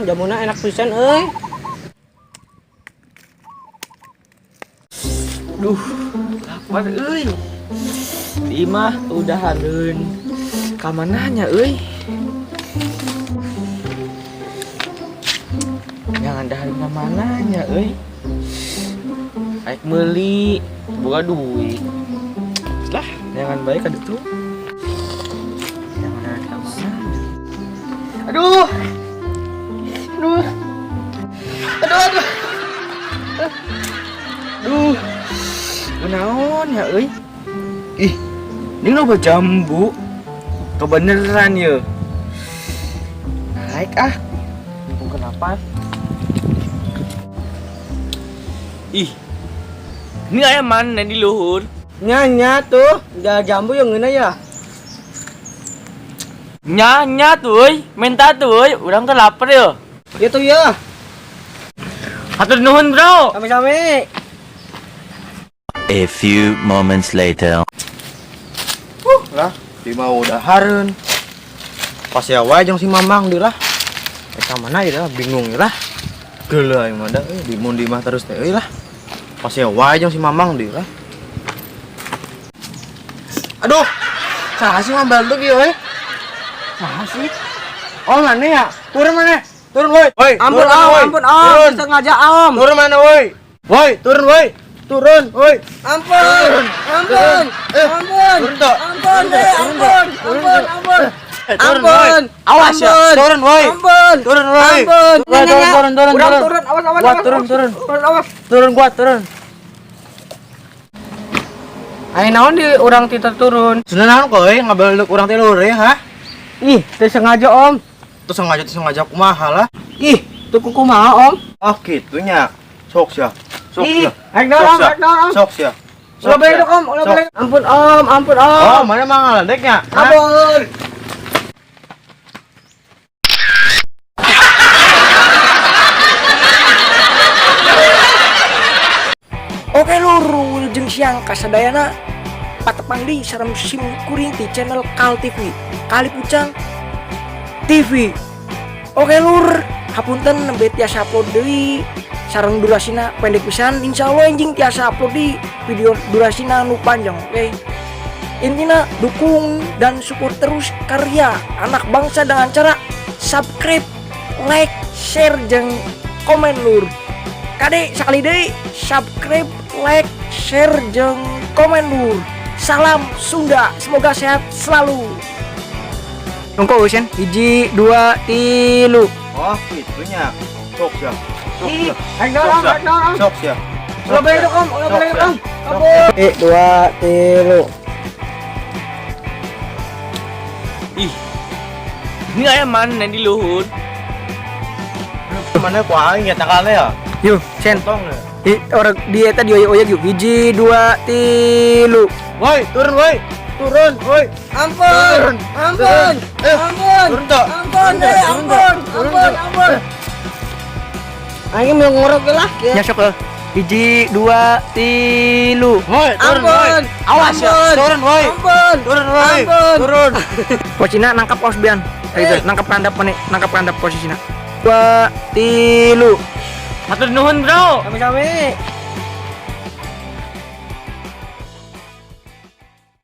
Jambuna enak pisan euy. Duh, lapar euy. Di imah udahaneun. Ka mananya euy? Jangan dahareun ka mananya euy? Aik meuli, boga duit. Lah, jangan baik ka ditu. Jangan dahareun ka mana. Aduh. Aduh. Aduh, aduh. Aduh. Kunaon ya euy? Ih, ini loba jambu. Kebeneran ya. Naik ah. Mumpung kenapa? Ih. Ini aya mana di luhur? Nya nya tuh, jambu yang ngeunah ya. Nya nya tuh euy, minta tuh euy, urang teh lapar ya. Ya tuh ya. Hatur nuhun, Bro. Sami-sami. A few moments later. Lah, di mau udahareun. Pas ya wae jeung si Mamang di lah. Ka mana ya lah, bingung ya lah. Geuleuh aing mah da euy, di mun di imah terus teh euy lah. Pas ya wae jeung si Mamang di lah. Aduh. Saha sih ngambil tuh ieu euy? Saha sih? Oh, mana ya? Turun mana? Turun woi. Woi, Ampun turun om, woi. ampun om, Turun. sengaja om. Turun mana woi? Woi, turun woi. Turun, woi. Ampun, ampun, Eh, ampun, turun toh. ampun, eh, ampun, ampun, ampun, Turun, woi. ampun, Awas ya. ampun, Turun woi. ampun, Turun woi. ampun, Woi, turun, turun, turun, Urang turun. turun, awas, awas, Gua awas, turun, awas. turun. Turun, awas. Turun gua, turun. Ayo naon di urang tita turun. Sudah naon kowe ngabel urang teh luhur ya, ha? Ih, teu sengaja om. Terus sengaja kumaha lah. Ih, teu kumaha om. Oh, gitunya. Sok sia. Sok Ih, sia. ayo naon Sok om, sia. ayo naon om. Sok sia. Sok Ulah sia. balik om, ulah Sok. balik. Ampun om, ampun om. Oh, mana mah ngaledeknya? Hah? Ampun. Oke lur, wilujeng siang kasadayana patepang di sareng sim kuring di channel Kal TV, Kali Pucang TV. Oke lur, hapunten nembe tiasa upload deui sareng durasina pendek pisan. Insyaallah enjing tiasa upload di video durasina nu panjang, oke. Intina dukung dan support terus karya anak bangsa dengan cara subscribe, like, share, jeung komen lur. Kade sekali deui subscribe, like, share, jeung komen lur. Salam Sunda, semoga sehat selalu. Nungko Husen, 1, 2, 3. Oh, gitunya. Sok sia. Sok Ih, sia. ayo naon Sok om, sia. ayo naon om. Sok sia. Ulah balik om, ulah Sok balik sia. om. Ampun. 2, 3. Ih. Ini aya mana di luhur? Mana ku aing ya takale ya? Yuk, Sen. Tong ya. Di orang di eta dioyek-oyek yuk. 1, 2, 3. Woi, turun woi. Turun, woi. Ampun, Turun. ampun, Eh, ampun, turun toh. ampun, Turun, eh, turun, ampun, turun, ampun, turun. ampun. Aing mau ngorok lah. Ya sok eh. 1, 2, 3. Woi, turun woi. Ampun, Awas ya. ampun, Turun woi. Ampun, Turun woi. ampun. Turun. Posisinya nangkap os bian. Kayak gitu, nangkap kandap nih, nangkap kandap posisinya. 2, 3. Hatur nuhun, Bro. Sami-sami.